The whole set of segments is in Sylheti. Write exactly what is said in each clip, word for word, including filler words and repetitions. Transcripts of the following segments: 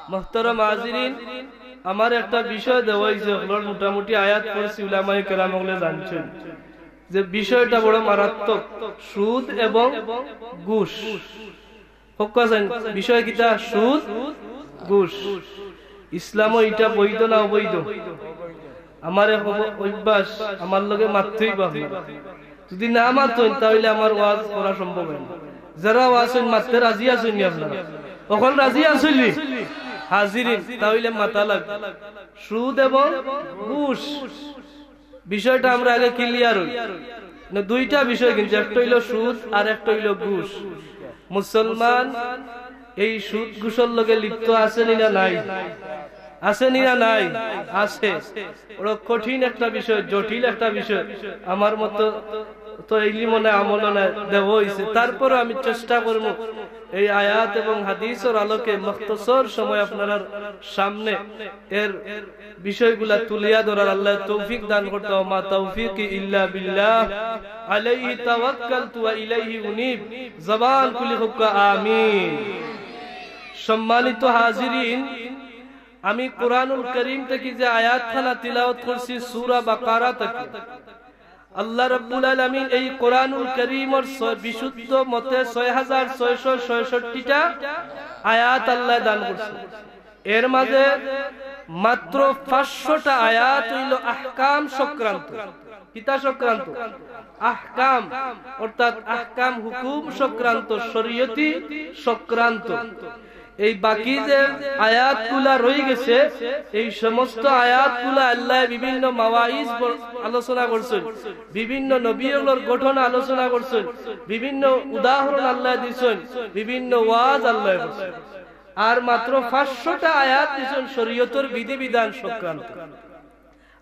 মোহতরম হাজিরিন, আমার একটা বিষয় দেওয়া হইছে, হকলর মোটামুটি আয়াত পড়ছি, উলামায়ে কেরাম হকলে জানছইন যে বিষয়টা বড় মারাত্মক, সুদ এবং ঘুষ। হক আছেন, বিষয় কিতা? সুদ, ঘুষ। ইসলামো ইটা বৈধ না অবৈধ? আমার এক অভ-, অভ্যাস, আমার লগে মাততেই বা আপনারা। যদি না মাতইন, তাহলে আমার ওয়াজ করা সম্ভব হয় না। যারা ওয়াজ শুন মাততে রাজি আছইন নি আপনারা? হকল রাজি আছইন নি? হাজিরিন, তাহলে মাতা লাগবে। সুদ এবং ঘুষ বিষয়টা আমরা আগে ক্লিয়ার হই। না, দুইটা বিষয় কিন্তু, একটা হইল সুদ আর একটা হইল ঘুষ। মুসলমান এই সুদ ঘুষর লগে লিপ্ত আছে নি না নাই? আছে নি না নাই? আছে। বড় কঠিন একটা বিষয়, জটিল একটা বিষয়। আমার মতো তো ইলিমও নাই, আমলও নাই, দেওয়া হইছে। তারপরও আমি চেষ্টা করব এই আয়াত এবং হাদিসের আলোকে মুখতসর সময় আপনারার সামনে এর বিষয়গুলা তুলিয়া ধরার। আল্লাহ তৌফিক দান করতে। ওয়া মা তৌফিকি ইল্লা বিল্লাহ, আলাইহি তাওয়াক্কালতু ওয়া ইলাইহি উনীব। জবান খুলি কউক্কা আমিন। সম্মানিত হাজিরিন, আমি কোরআনুল করিম থাকি যে আয়াতখানা তিলাওয়াত করছি সূরা বাকারা থাকি, আল্লাহ রাব্বুল আলামিন এই কোরআনুল করিমর ছয়, বিশুদ্ধ মতে ছয় হাজার ছয়শো ছয়ষট্টিটা আয়াত আল্লাহ দান করছে। এর মাঝে মাত্র পাঁচশোটা আয়াত হইল আহকাম সংক্রান্ত। কিতা সংক্রান্ত? আহকাম, অর্থাৎ আহকাম হুকুম সংক্রান্ত, শরীয়তি সংক্রান্ত। এই বাকি যে আয়াতগুলা রয়ে গেছে, এই সমস্ত আয়াতগুলা আল্লাহ বিভিন্ন মাওয়াইজ ব-, আলোচনা করছেন, বিভিন্ন নবী হকলর ঘটনা আলোচনা করছেন, বিভিন্ন উদাহরণ আল্লাহ দিছেন, বিভিন্ন ওয়াজ আল্লাহ করছেন। আর মাত্র পাঁচশোটা আয়াত দিছেন শরীয়তর বিধিবিধান সংক্রান্ত।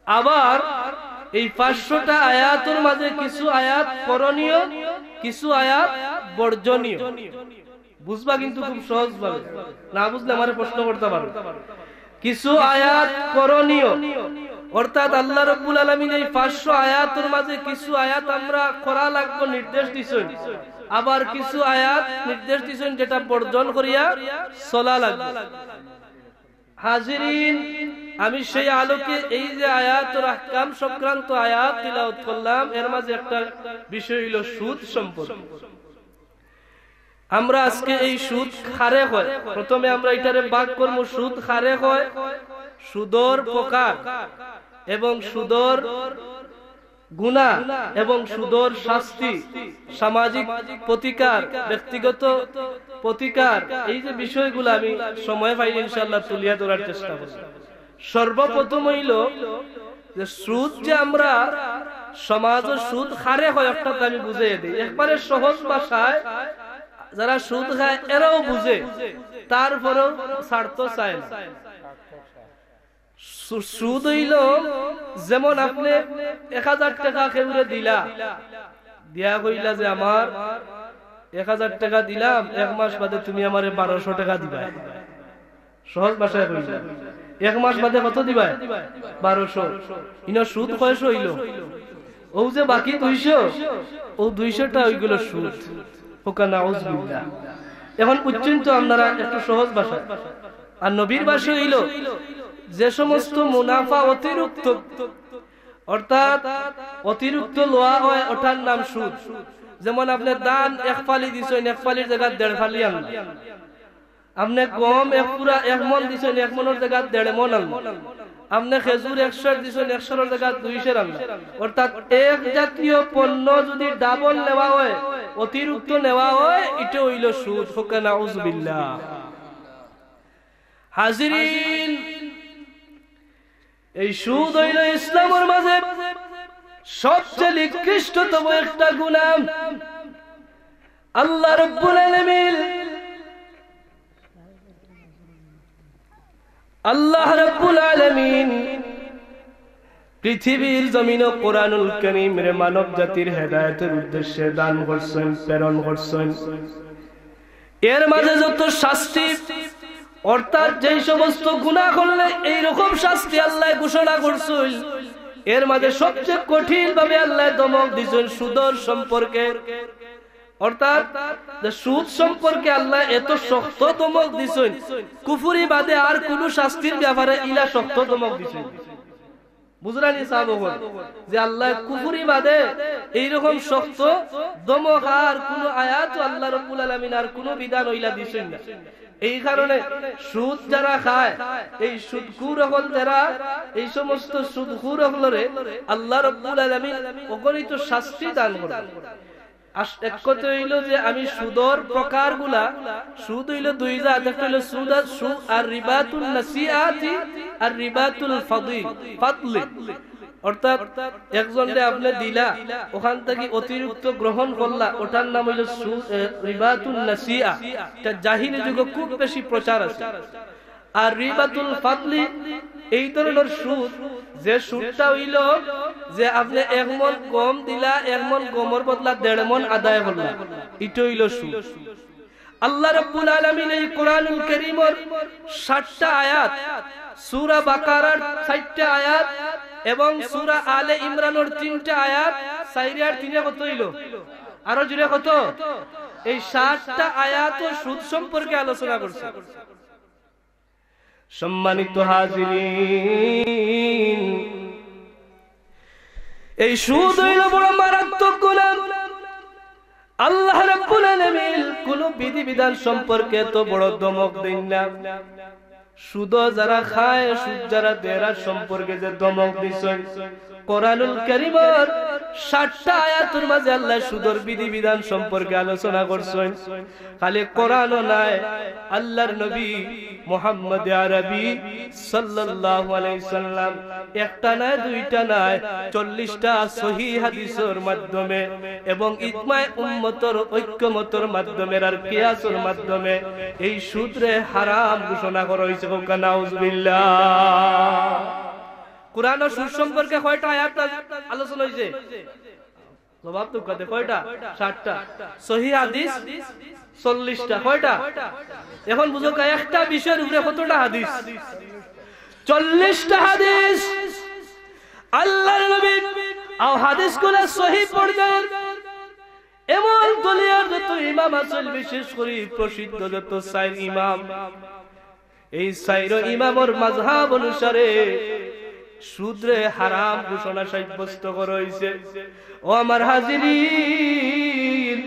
আবার এই পাঁচশোটা আয়াতর মাঝে কিছু আয়াত করণীয়, কিছু আয়াত বর্জনীয়। বুঝবা কিন্তু খুব সহজভাবে, না বুঝলে আমারে প্রশ্ন করতে পারো। কিছু আয়াত করণীয়, অর্থাৎ আল্লাহ রাব্বুল আলামিন এই পাঁচশো আয়াতর মাঝে কিছু আয়াত আমরা করা লাগবো নির্দেশ দিছেন, আবার কিছু আয়াত নির্দেশ দিছেন যেটা বর্জন করিয়া চলা লাগবে। হাজিরিন, আমি সেই আলোকে এই যে আয়াতুল আহকাম সংক্রান্ত আয়াত তিলাওয়াত করলাম, এর মাঝে একটা বিষয় হইল সুদ সম্পর্কে। আমরা আজকে এই সুদ কারে কয়, প্রথমে আমরা এটারে ভাগ করবো, সুদ কারে কয়, সুদর প্রকার এবং সুদর গুনাহ এবং সুদর শাস্তি, সামাজিক প্রতিকার, ব্যক্তিগত প্রতিকার, এই যে বিষয়গুলো আমি সময় পাইলে ইনশাআল্লাহ তুলিয়া ধরার চেষ্টা করব। সর্বপ্রথম হইল যে সুদ, যে আমরা সমাজর সুদ কারে কয়, একটা তো আমি বুঝাইয়া দিই। একবারে সহজ ভাষায় যারা সুদ খায় এরাও বুঝে, তারপরেও ছাড়তো চায় না। সু-, সুদ হইল যেমন আপনি এক হাজার টাকা কেউরে দিলা, দিয়া কইলা যে, "আমার এক হাজার টাকা দিলাম, এক মাস বাদে তুমি আমারে বারোশো টাকা দিবা।" সহজ ভাষায় কইলা, এক মাস বাদে কত দিবা? বারোশো। ইনো সুদ কয়শো হইল? ও যে বাকি দুইশো, ও দুইশোটা হইগেল সুদ। হোকা নাউজুবিল্লাহ। এখন বুঝছেন তো আপনারা একটু সহজ ভাষায়। আর নবীর ভাষা হইল, যে সমস্ত মুনাফা অতিরিক্ত, অর্থাৎ অতিরিক্ত লওয়া হয়, ওটার নাম সুদ। যেমন আপনি ধান এক ফালি দিছেন, এক ফালির জায়গায় দেড় ফালি আনলা। আপনি গম এক পুরা এক মন দিছেন, এক মনর জায়গায় দেড় মন আনলা। আপনি খেজুর এক সের দিছেন, এক সেরর জায়গায় দুই সের আনলা। অর্থাৎ এক জাতীয় পণ্য যদি ডাবল নেওয়া হয়, অতিরিক্ত নেওয়া হয়, এটা হইল সুদ। হোকা নাউজুবিল্লাহ। হাজিরিন, এই সুদ হইল ইসলামের মাঝে সবচেয়ে নিকৃষ্টতম একটা গুনাহ। আল্লাহ রাব্বুল আলামিন, আল্লাহ রাব্বুল আলামিন পৃথিবীর জমিনো কোরআনুল করিমরে মানব জাতির হেদায়েতের উদ্দেশ্যে দান করছেন, প্রেরণ করছেন। এর মাঝে যত শাস্তি, অর্থাৎ যেই সমস্ত গুনাহ করলে এইরকম শাস্তি আল্লাহ ঘোষণা করছেন, এর মাঝে সবচেয়ে কঠিন ভাবে আল্লাহ ধমক দিছেন সুদর সম্পর্কে। অর্থাৎ যে সুদ সম্পর্কে আল্লায় এত শক্ত ধমক দিছইন, কুফুরি বাদে আর কুনু শাস্তির ব্যাপারে ইলা শক্ত ধমক দিছইন। বুঝরা নি সাব অকল, যে আল্লায় কুফুরি বাদে এইরকম শক্ত ধমক আর কুনু আয়াত আল্লাহ রব্বুল আলামিন আর কুনু বিধান অইলা দিছইন না। এই কারণে সুদ যারা খায়, এই সুদখুর অকল যারা, এই সমস্ত সুদখুর অকলরে আল্লাহ রব্বুল আলামিন অগণিত শাস্তি দান করইন। আস-, এক কথা অইলো যে আমি সুদর প্রকারগুলা, সুদ অইলো দুই জাত, একটা অইলো সুদ আর সু-, আর রিবাতুন নাসিআতি আর রিবাতুল ফাদি-, ফাদলি। অর্থাৎ একজনরে আপনে দিলা, অখান থাকি অতিরিক্ত গ্রহণ করলা, ওটার নাম অইলো সু-, এ, রিবাতুন নাসিআ। ইটা জাহিলি যুগে খুব বেশি প্রচার আছে। আর রিবাতুল ফাদলি এই ধরনর সুদ, যে সুদটা অইলো যে আপনে এক মণ গম দিলা, এক মণ গমর বদলা দেড় মণ আদায় করলা, ইটা অইলো সুদ। আল্লাহ রাব্বুল আলামিন এই কোরআনুল কারীমর ষাটটা আয়াত, সূরা বাকারার চাইরটা আয়াত এবং সূরা আলে ইমরানর তিনটা আয়াত, চাইরে আর তিনে কত অইলো? আরো জোরে কত? এই ষাটটা আয়াতও সুদ সম্পর্কে আলোচনা করছে। সম্মানিত হাজিরিন, এই সুদ অইলো বড় মারাত্মক গুনাহ। আল্লাহ রাব্বুল আলামিন কুনু বিধিবিধান সম্পর্কে এত বড় ধমক দেইন না। সুদ যারা খায়, সুদ যারা দেয়, এরার সম্পর্কে যে ধমক দিছইন, কোরআনুল কারীমর ষাটটা আয়াতর মাঝে আল্লায় সুদর বিধিবিধান সম্পর্কে আলোচনা করছইন। খালি কোরআনও নায়, আল্লাহর নবী মুহাম্মদ আরবি সাল্লাল্লাহু আলাইহি সাল্লাম একটা নায়, দুইটা নায়, চল্লিশটা সহিহ হাদিসর মাধ্যমে এবং ইজমায়ে উম্মতর ঐক্যমতর মাধ্যমে আর কিয়াসর মাধ্যমে এই সুদরে হারাম ঘোষণা করা অইছে। কউক্কা নাউজুবিল্লাহ। কোরআনও সুদ সম্পর্কে কয়টা আয়াত আলোচনা অইছে? জবাব দেউক্কা তে, কয়টা? ষাটটা। সহিহ হাদিস চল্লিশটা। কয়টা? এখন বুঝউক্কা, একটা বিষয়র উপরে কতটা হাদিস? চল্লিশটা হাদিস। আল্লাহর নবী, আও হাদিসগুলা সহিহ পর্যায়ের, এমন দুনিয়ার যত ইমাম আছইন, বিশেষ করি প্রসিদ্ধ যত চাইর ইমাম, এই চাইরো ইমামর মাযহাব অনুসারে সুদরে হারাম ঘোষণা সাব্যস্ত করা অইছে। ও আমার হাজিরিন,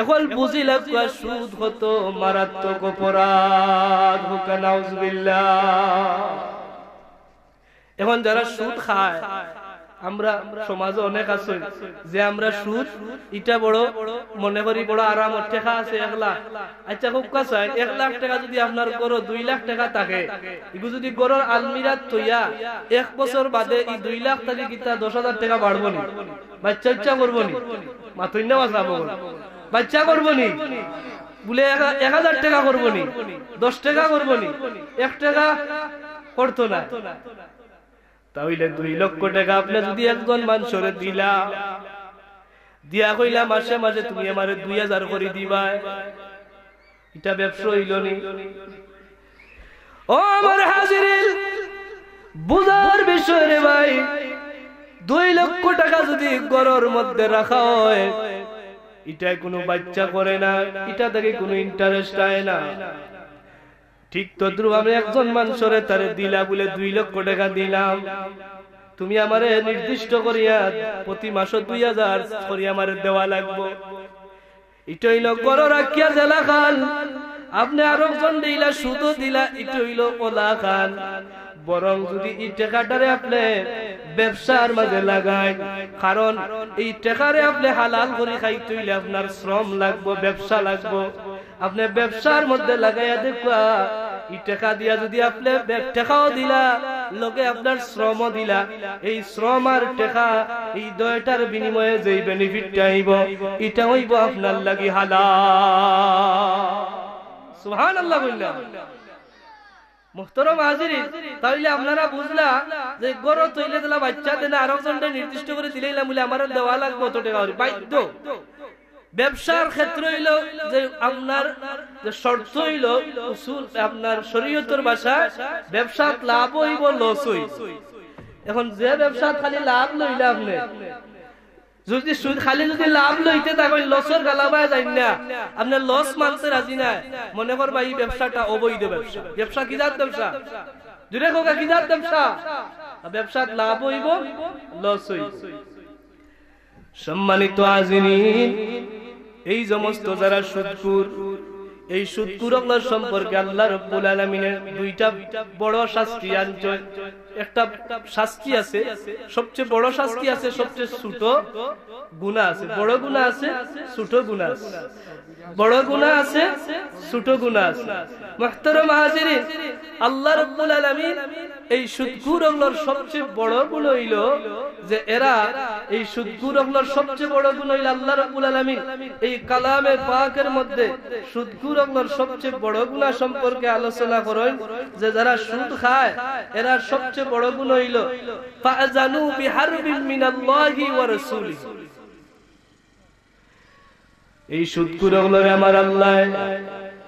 এখন বুঝি লাগবা সুদ কত মারাত্মক অপরাধ। কউক্কা নাউজুবিল্লাহ। এখন যারা সুদ খায়, আমরা সমাজে অনেক আছে যে আমরা সুদ ইটা বড় মনে করি, বড় আরামর, টেকা আছে এক লাখ। আচ্ছা, কউক্কা চাইন, এক লাখ টেকা যুদি আপনার ঘরো দুই লাখ টেকা থাকে, ইগু যুদি ঘরর আলমিরাত থইয়া এক বছর বাদে ই দুই লাখ থাকি কিতা দশ হাজার টেকা বাড়বো নি? বাচ্চা ইচ্ছা করবো নি? মাতইন না বা সাব অকল। বাচ্চা করবো নি? বুলে এক, এক হাজার টেকা করবো নি? দশ টেকা করবো নি? এক টেকা করতো না। তা অইলে দুই লক্ষ টেকা আপনে যুদি একজন মানষরে দিলা, দিয়া কইলা, "মাসে মাসে তুমি আমারে দুই হাজার করি দিবায়," ইটা ব্যবসা অইলো নি? ও আমার হাজিরিন, বুঝার বিষয় রে ভাই, দুই লক্ষ টেকা যুদি ঘরর মধ্যে রাখা অয়, ইটায় কুনু বাচ্চা করে না, ইটা থাকি কুনু interest আয় না। ঠিক তদ্রূপ আমি একজন মানষরে তারে দিলা বুলে দুই লক্ষ টেকা দিলাম, তুমি আমারে নির্দিষ্ট করিয়া প্রতি মাসো দুই হাজার করি আমারে দেওয়া লাগবো। ইটা অইলো ঘরো রাখিয়া যেলাখান, আপনে আরকজনরে ইলা সুদো দিলা, ইটা অইলো অলাখান। বরং যুদি ই টেকাটারে আপনে ব্যবসার মাঝে লাগাইন, কারণ ই টেকারে আপনে হালাল করি খাইতে অইলে আপনার শ্রম লাগবো, ব্যবসা লাগবো। আপনে ব্যবসার মধ্যে লাগাইয়া দেউক্কা, ই টেকা দিয়া যুদি আপনে বে-, টেকাও দিলা, লগে আপনার শ্রমও দিলা, এই শ্রম আর টেকা, এই দুইটার বিনিময়ে যেই benefitটা আইবো, ইটা অইবো আপনার লাগি হালাল। সুবহানাল্লাহ কইলা। মুহতারাম হাজিরিন, তা অইলে আপনারা বুঝলা যে ঘরো থইলে যেলা বাচ্চা দেয় না, আরকজনরে নির্দিষ্ট করি দিলাইলাম বুলে আমারে দেওয়া লাগবো অত টেকা করি, বাধ্য। ব্যবসার ক্ষেত্রে অইলো যে আপনার যে শর্ত অইলো উসুল, আপনার শরীয়তর ভাষায় ব্যবসাত লাভ অইবো, loss অইবো। এখন যে ব্যবসাত খালি লাভ লইলা আপনে, যদি সুদ খালি যদি লাভ লইতে থাকইন, লসর গালাবায় যাইন না, আপনে লস মানতে রাজি নায়, মনে করবা ই ব্যবসাটা অবৈধ ব্যবসা। ব্যবসা কি জাত ব্যবসা? জুরে কউক্কা, কি জাত ব্যবসা? ব্যবসাত লাভ অইবো, লস অইবো। সম্মানিত হাজিরিন, এই সমস্ত যারা সুদখুর, এই সুদখুর অকলর সম্পর্কে আল্লাহ রব্বুল আলামিনে দুইটা বড় শাস্তি আনছইন। একটা শাস্তি আছে, সবচেয়ে বড় শাস্তি আছে, সবচেয়ে ছোট গুনাহ আছে। বড় গুনাহ আছে, ছোট গুনাহ আছে। বড় গুনাহ আছে, ছোট গুনাহ আছে। মুহতারাম হাজিরিন, আল্লাহ রব্বুল আলামিন এই সুদখুর অকলর সবচেয়ে বড় গুণ অইলো যে এরা, এই সুদখুর অকলর সবচেয়ে বড় গুণ অইলো আল্লাহ রব্বুল আলামিন এই কালামে পাকের মধ্যে সুদখুর অকলর সবচেয়ে বড় গুনাহ সম্পর্কে আলোচনা করইন যে যারা সুদ খায়, এরার সবচেয়ে বড় গুণ অইলো, "ফাজানু বিহারবিম মিনাল্লাহি ওয়া রাসূলিহি।" এই সুদখুর অকলরে আমার আল্লায়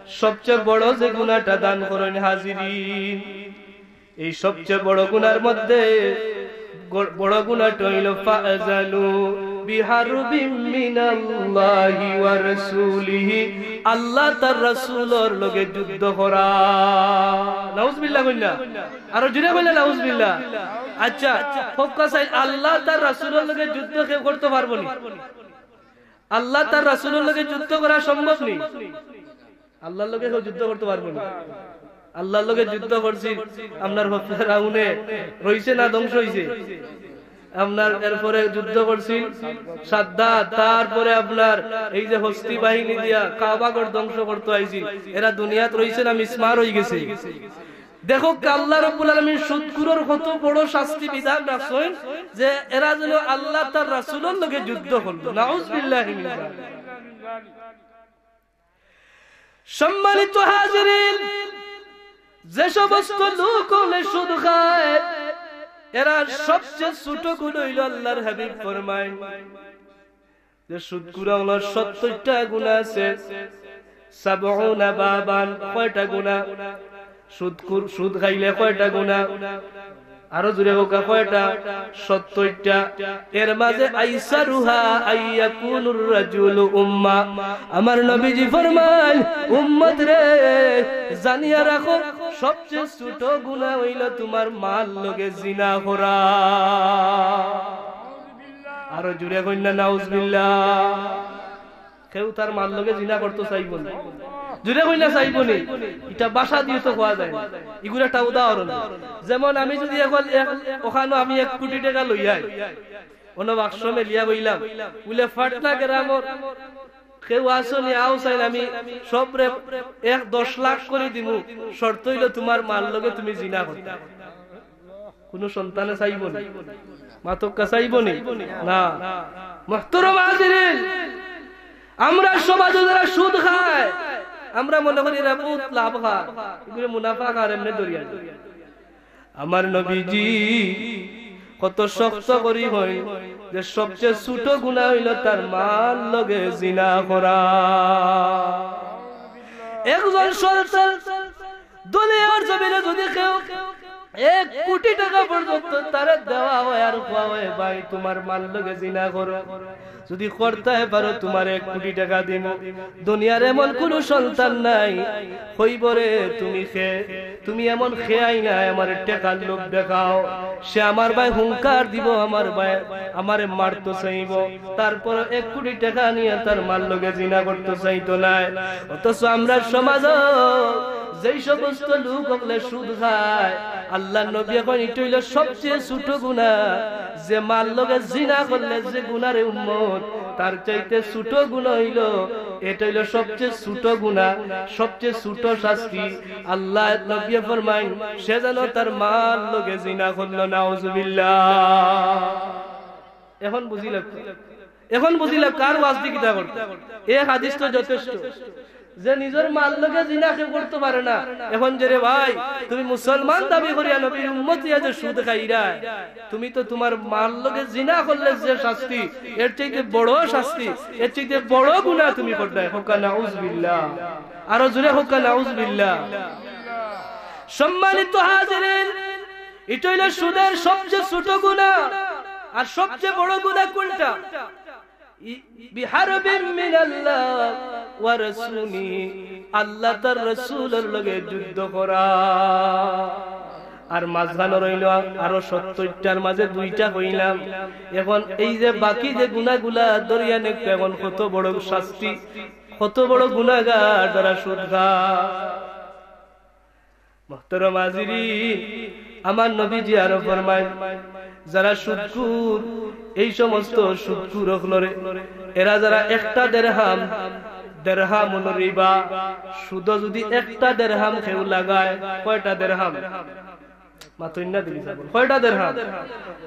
সবচেয়ে বড় যে গুনাহটা দান করইন হাজিরিন, এই সবচেয়ে বড় গুনার মধ্যে গ-, বড় গুনাহটা অইলো ফাজানু বিহারবিম মিনাল্লাহি ওয়া রাসূলিহি, আল্লাহ তার রাসূলর লগে যুদ্ধ করা। নাউজুবিল্লাহ কইন না? আরো জুরে কইন না নাউজুবিল্লাহ। আচ্ছা, কউক্কা চাই, আল্লাহ তার রাসূলর লগে যুদ্ধ কেউ করতো পারবো নি? আল্লাহ তার রাসূলর লগে যুদ্ধ করা সম্ভব নি? আল্লাহর লগে কেউ যুদ্ধ করতো পারবো নি? আল্লাহর লগে যুদ্ধ করছিল আপনার ফেরাউনে, রইছে না ধ্বংস অইছে? আপনার এরপরে যুদ্ধ করছিল সাদ্দাদ, তারপরে আপনার এই যে হস্তি বাহিনী দিয়া কাবাঘর ধ্বংস করতো আইছিল, এরা দুনিয়াত রইছে না মিসমার অইগেছে? দেখউক্কা, আল্লাহ রব্বুল আলামিন সুদখুরর কত বড় শাস্তি বিধান রাখছইন যে এরা যেন আল্লাহ তার রাসূলর লগে যুদ্ধ করলো। নাউজুবিল্লাহি মিন যালিক। সম্মানিত হাজিরিন, যে সমস্ত লোক অকলে সুদ খায়, এরার সবচেয়ে ছোট গুনাহ অইলো, আল্লাহর হাবিব ফরমাইন যে সুদখুর অকলর সত্তইরটা গুনাহ আছে। সাবউনা বাবান, কয়টা গুনাহ? সুদখুর, সুদ খাইলে কয়টা গুনাহ? আরো জুরে কউক্কা, কয়টা? সত্তইরটা। এর মাঝে আইসারুহা আইয়াকুনুর রাজুলু উম্মা। আমার নবীজি ফরমাইন, উম্মত রে, জানিয়া রাখো, সবচেয়ে ছোট গুনাহ অইলো তুমার মার লগে জিনা করা। আরো জুরে কইন না নাউজুবিল্লাহ। কেউ তার মার লগে জিনা করতো চাইবো নি? জুরে কইন না চাইবো নি? ইটা ভাষা দিয়া তো কওয়া যায় না। ইগুলা একটা উদাহরণ। যেমন আমি যদি অখন এক, অখানো আমি এক কোটি টেকা লইয়া আই, অনো বাক্স মেলিয়া বইলাম, বুলে, "ফাটনা গেরামর কেউ আছো নি? আও চাইন, আমি সবরে এক দশ লাখ করি দিমু, শর্ত অইলো তুমার মার লগে তুমি জিনা করতায়।" কুনু সন্তানে চাইবো নি? মাতউক্কা, চাইবো নি? না। মুহতারাম হাজিরিন, আমরার সমাজো যারা সুদ খায়, আমরা মনে করি এরা বউত লাভ খায়, এগুলো মুনাফা খায়, এমনে ধরিয়া যায়। আমার নবীজি কত শক্ত করি কইন যে সবচেয়ে ছোট গুনাহ অইলো তার মার লগে জিনা করা। একজন সন্তান দুনিয়ার জমিনে যদি কেউ এক কোটি টেকা পর্যন্ত তারে দেওয়া অয় আর কওয়া অয়, "ভাই, তুমার মার লগে জিনা করো, যদি করতায় পারো, তুমারে এক কোটি টেকা দিমু।" দুনিয়ার এমন কুনু সন্তান নাই কইবো, "রে, তুমি কে, তুমি এমন কে আইনায় আমারে টেকার লোভ দেখাও।" সে আমার বায় হুঙ্কার দিবো, আমার বায় আমারে মারতো চাইবো, তারপর এক কোটি টেকা নিয়া তার মার লগে জিনা করতো চাইতো নায়। অথচ আমরার সমাজো যেই সমস্ত লোক অকলে সুদ খায়, আল্লাহর নবীয়ে কইন, ইটা অইলো সবচেয়ে ছোট গুনাহ। যে মার লগে জিনা করলে যে গুনারে উম্মত, তার চাইতে ছোট গুনাহ অইলো, ইটা অইলো সবচেয়ে ছোট গুনাহ, সবচেয়ে ছোট শাস্তি। আল্লাহর নবীয়ে ফরমাইন, সে যেন তার মার লগে জিনা করলো, নাউজুবিল্লাহ। এখন বুঝিলাম, এখন বুঝিলাম কার ওয়াজ দি কিতা করতে। এক হাদিস তো যথেষ্ট। যে নিজর মার লগে জিনা কেউ করতো পারে না, এখন যে, "রে ভাই, তুমি মুসলমান দাবি করিয়া নবীর উম্মত অইয়া যে সুদ খাইরায়, তুমি তো তুমার মার লগে জিনা করলে যে শাস্তি, এর চাইতে বড় শাস্তি, এর চাইতে বড় গুনাহ তুমি কররায়।" কউক্কা নাউজুবিল্লাহ। আরো জুরে কউক্কা নাউজুবিল্লাহ। সম্মানিত হাজিরিন, ইটা অইলো সুদের সবচেয়ে ছোট গুনাহ। আর সবচেয়ে বড় গুনাহ কুনটা? বিহারবিম মিনাল্লাহ ওয়া রাসূলি, আল্লাহ তার রাসূলর লগে যুদ্ধ করা। আর মাঝখানো রইল আরো সত্তরটার মাঝে দুইটা কইলাম। এখন এই যে বাকি যে গুনাগুলা ধরিয়া নেকটা, এখন কত বড় শাস্তি, কত বড় গুনাগার যারা সুদ খায়। মোহতরম হাজিরিন, আমার নবীজি আরো ফরমায়, যারা সুদখুর, এই সমস্ত সুদখুর অকলরে, এরা যারা একটা দেরহাম, দেরহামুন রিবা, সুদো যদি একটা দেরহাম কেউ লাগায়, কয়টা দেরহাম? মাতইন না দেখি, কয়টা দেরহাম?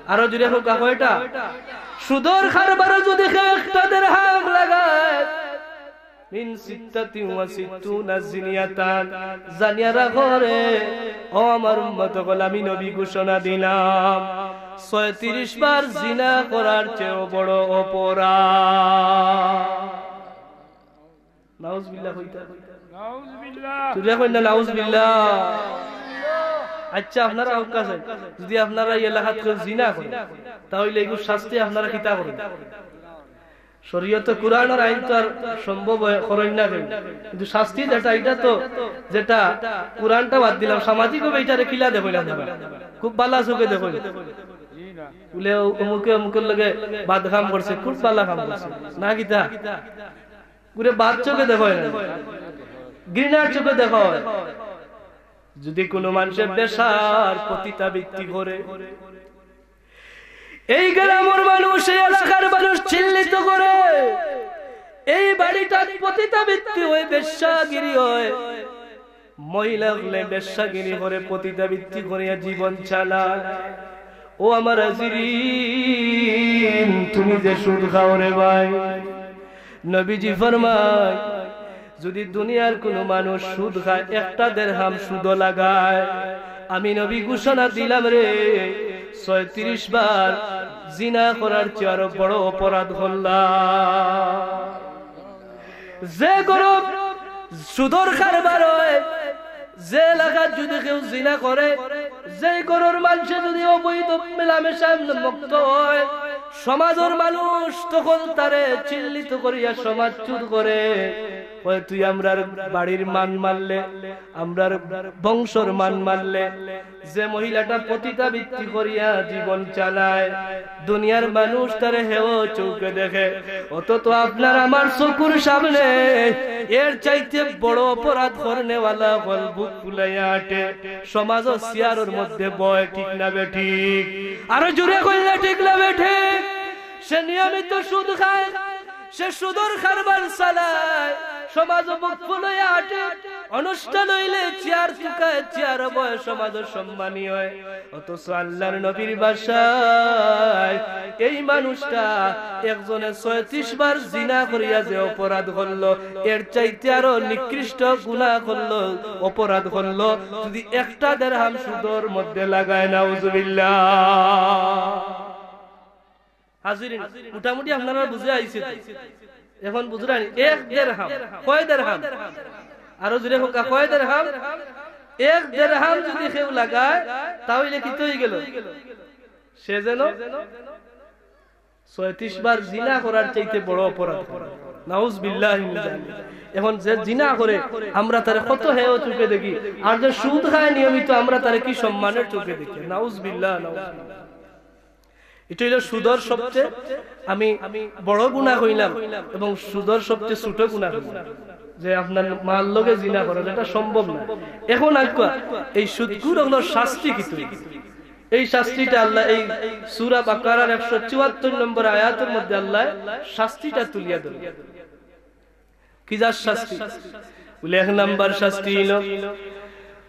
আরো জুরে কউক্কা, কয়টা? সুদর কারবারো যদি কেউ একটা দেরহাম লাগায়, মিন সিত্তাতিন ওয়া সিত্তুনা জিনিয়াতান, জানিয়া রাখো রে, ও আমার উম্মত অকল, আমি নবী ঘোষণা দিলাম, ছয়ত্রিশ বার জিনা করার চেয়েও বড় অপরাধ। নাউজুবিল্লাহ কইতা। নাউজুবিল্লাহ। জুরে কইন না, নাউজুবিল্লাহ। আচ্ছা, আপনারা হক আছে, যদি আপনারা এই এলাকাত কেউ জিনা করে, তাহলে এইগুর শাস্তি আপনারা কিতা করইন? শরীয়তে কোরআনর আইন তো আর সম্ভব হয়, করইন না কেউ। কিন্তু শাস্তি যেটা, এটা তো, যেটা কোরআনটা বাদ দিলাম, সামাজিকভাবে এটারে কিলা দেখইন আপনারা? খুব বালা চোখে দেখইন। জি না। বলে, "অমুকে অমুকের লগে বাদ কাম করছে, খুব বালা কাম করছে।" না কিতা? ওরে বাদ চোখে দেখইন না, ঘৃণার চোখে দেখইন। যদি কোনো মানুষে বেশ্যার পতিতাবৃত্তি করে, এই গ্রামর মানুষ, এই এলাকার মানুষ চিল্লিত করে, এই বাড়িটাত পতিতাবৃত্তি হয়, বেশ্যাগিরি হয়, মহিলা অকলে বেশ্যাগিরি করে, পতিতাবৃত্তি করিয়া জীবন চালায়। ও আমার হাজিরিন, তুমি যে সুদ খাও রে ভাই, নবীজি ফরমায়, যদি দুনিয়ার কোনো মানুষ সুদ খায়, একটা দেরহাম সুদো লাগায়, আমি নবী ঘোষণা দিলাম রে, ছয়ত্রিশ বার জিনা করার চেয়ে আরো বড় অপরাধ করলা। যে ঘরো সুদর কারবার হয়, যে এলাকাত যদি কেউ জিনা করে, যে ঘরর মানুষে যদি অবৈধ মেলামেশা মুক্ত হয়, সমাজর মানুষ তখন তারে চিল্লিত করিয়া সমাজচ্যুত করে। কয়, "তুই আমরার বাড়ির মান মারলে, আমরার বংশর মান মারলে।" যে মহিলাটা পতিতাবৃত্তি করিয়া জীবন চালায়, দুনিয়ার মানুষ তারে হেয় চোখে দেখে, অথচ আপনার আমার চকুর সামনে এর চাইতে বড় অপরাধ করনেওয়ালা অকল বুক ফুলাইয়া আটে, সমাজর চেয়ারর মধ্যে বয়, ঠিক না বেঠিক? আরো জুরে কইলে ঠিক না বেঠিক? সে নিয়মিত সুদ খায়, সে সুদর কারবার চালায়, সমাজো বুক ফুলাইয়া আটে, অনুষ্ঠান অইলে চেয়ার তুকায়, চেয়ারো বয়, সমাজো সম্মানী হয়। অথচ আল্লাহর নবীর ভাষায় এই মানুষটা একজনে ছয়ত্রিশ বার জিনা করিয়া যে অপরাধ করলো, এর চাইতে আরো নিকৃষ্ট গুনা করলো, অপরাধ করলো, যদি একটা দেরহাম সুদর মধ্যে লাগায়, নাউজুবিল্লাহ। হাজিরিন, মোটামুটি আপনারা বুঝে আইছে তো? এখন বুঝরা নি? এক দেরহাম। কয় দেরহাম? আরো জুরে কউক্কা, কয় দেরহাম? এক দেরহাম যদি কেউ লাগায়, তাহলে কিতা অইগেলো? সে যেন ছয়ত্রিশ বার জিনা করার চাইতে বড় অপরাধ করে। নাউজুবিল্লাহি মিন জালিক। এখন যে জিনা করে, আমরা তারে কত হেয় চোখে দেখি, আর যে সুদ খায় নিয়মিত, আমরা তারে কি সম্মানের চোখে দেখি। নাউজুবিল্লাহ, নাউজুবিল্লাহ। এটা অইলো সুদর সবচেয়ে, আমি বড় গুনা কইলাম, এবং সুদর সবচেয়ে ছোট গুনা কইলাম, যে আপনার মার লগে জিনা করা, যেটা সম্ভব না। এখন আইক্কা, এই সুদখুর অকলর শাস্তি কিতা? এই শাস্তিটা আল্লায় এই সূরা বাকারার একশো চুয়াত্তর নম্বর আয়াতর মধ্যে আল্লায় শাস্তিটা তুলিয়া ধরইন। কি যার শাস্তি? বলে, এক নাম্বার শাস্তি অইলো,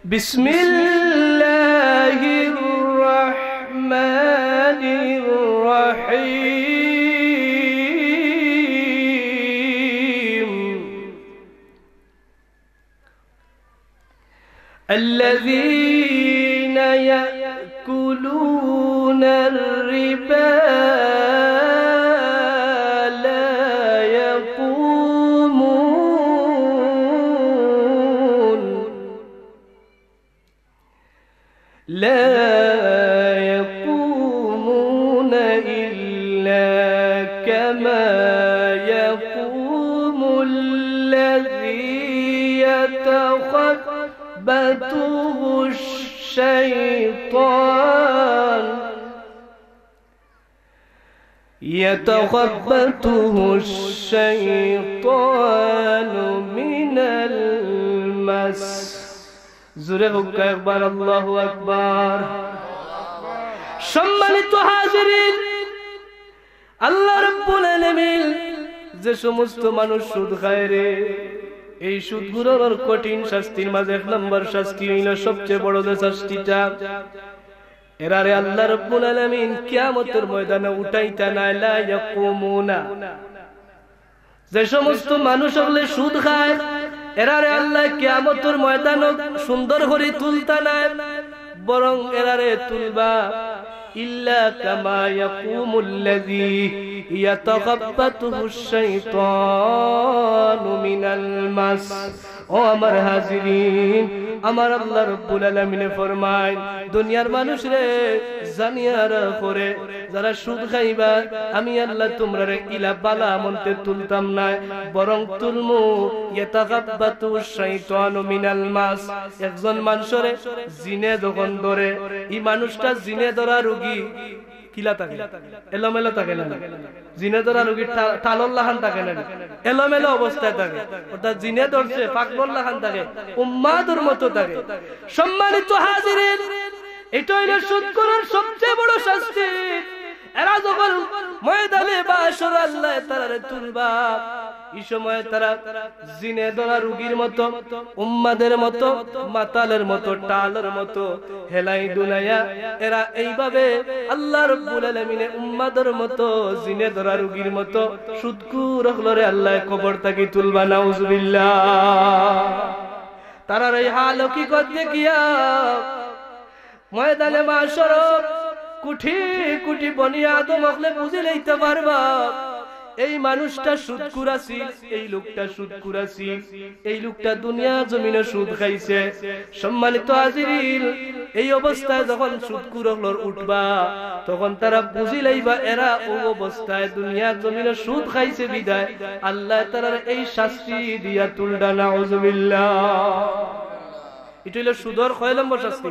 বিসমিল্লাহির রহমানির রহিম। الذين يأكلون الربا لا يقومون، لا يقومون إلا كما يتخبطه الشيطان يتخبطه الشيطان من المس. জোরে কউক্কা একবার, আল্লাহু আকবার। সম্মানিত হাজিরিন, আল্লাহ রাব্বুল আলামিন যে সমস্ত মানুষ সুদ খায় রে, এই সুদখুরর কঠিন শাস্তির মাঝে এক নম্বর শাস্তি অইলো সবচেয়ে বড় যে শাস্তিটা, এরারে আল্লাহ রাব্বুল আলামিন কিয়ামতর ময়দানে উঠাইতা নায়, লা ইয়াকুমুনা। যে সমস্ত মানুষ অকলে সুদ খায়, এরারে আল্লায় কিয়ামতর ময়দানো সুন্দর করি তুলতা নায়, বরং এরারে তুলবা ইল্লা কামা ইয়াকুমুল্লাযী ইয়াতাখাব্বাতুহুশ শাইতানু মিনাল মাস। ও আমার হাজিরিন, আমার আল্লাহ রাব্বুল আলামিনে ফরমাইন, দুনিয়ার মানুষরে জানিয়া রাখো রে, যারা সুদ খাইবা, আমি আল্লাহ তুমরারে ইলা বালা মন্তে তুলতাম নায়, বরং তুলমু ইয়াতাখাব্বাতু শাইতানু মিনাল মাস। একজন মানুষরে জিনে যখন ধরে, ই মানুষটা জিনে ধরা রুগী, কিলা থাকে? এলোমেলো থাকে না? জিনে ধরা রুগীর টা-, টালর লাখান থাকে না? এলোমেলো অবস্থায় থাকে। অর্থাৎ জিনে ধরছে, পাগলর লাখান থাকে, উন্মাদর মতো থাকে। সম্মানিত হাজিরিন, এটা অইলো সুদখুরর সবচেয়ে বড় শাস্তি। এরা যখন ময়দানে মাহশর আল্লায় তারারে তুলবা, ই সময় তারা জিনে ধরা রুগীর মতো, উন্মাদের মতো, মাতালের মতো, টালর মতো হেলাই দুলাইয়া এরা এইভাবে আল্লাহ রাব্বুল আলামিনে উন্মাদর মতো, জিনে ধরা রুগীর মতো সুদখুর অকলরে আল্লায় কবর থাকি তুলবা, নাউজুবিল্লাহ। তারার এই হাল হকিকত দেখিয়া ময়দানে মাহশর কুটি কুটি বনি আদম অকলে বুঝি লইতা পারবা, এই মানুষটা সুদখুর আছিল, এই লোকটা সুদখুর আছিল, এই লোকটা দুনিয়ার জমিনো সুদ খাইছে। সম্মানিত হাজিরিন, এই অবস্থায় যখন সুদখুর অকলর উঠবা, তখন তারা বুঝি লইবা এরা অউ অবস্থায় দুনিয়ার জমিনো সুদ খাইছে বিধায় আল্লায় তারারে এই শাস্তি দিয়া তুলরা, নাউজুবিল্লাহ। এটা অইলো সুদর কয় নম্বর শাস্তি?